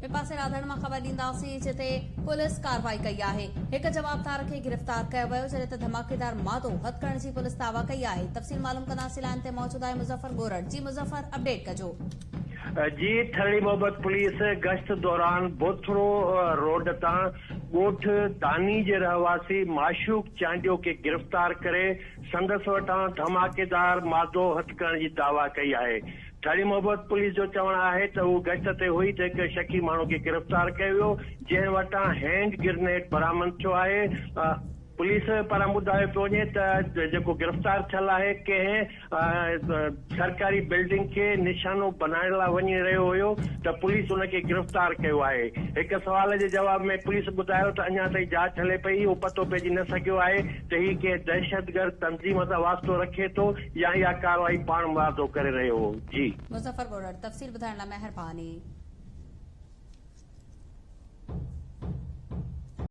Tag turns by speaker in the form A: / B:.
A: ٻئي پاسي راڌڻ مان خبر ڏينداسين جتي پوليس ڪارروائي ڪئي آهي، هڪ جوابدار کي گرفتار ڪيو ويو جڏهن ته ڌماڪيدار مادو هٿ ڪرڻ جي پوليس دعويٰ ڪئي آهي، تفصيل معلوم ڪنداسين لائين تي موجود آهي مظفر ڳورڙ جي مظفر اپڊيٽ ڪجو.
B: جي ٿرڙي محبت پوليس گشت دوران بوٿرو روڊ تان ڳوٺ داني جي رهواسي معشوق چانڊيو کي گرفتار ڪري سندس وٽان ڌماڪيدار مادو هٿ ڪرڻ جي دعويٰ ڪئي آهي. ٺاڻي محبت پوليس جو چوڻ آهي ته هو گشت تي هئي ته هڪ شڪي ماڻهو کي گرفتار ڪيو ويو، جنهن وٽان هينڊ گرنيڊ برآمد ٿيو آهي. پوليس پاران ٻڌايو پيو وڃي ته جيڪو گرفتار ٿيل آهي ڪنهن سرڪاري بلڊنگ کي نشانو بنائڻ لاء وڃي رهيو هيو ته پوليس ان کي گرفتار ڪيو آهي. هڪ سوال جي جواب ۾ پوليس ٻڌايو ته اڃا تائين جاچ هلي پئي، اهو پتو پئجي نه سگهيو آهي ته هي ڪنهن دهشتگرد تنظيم سان واسطو رکي ٿو يا اها ڪارروائي پاڻمرادو ڪري رهيو هو. جي.
A: مظفر ڳوڙهڙ تفصيل ٻڌائڻ لاء مهرباني.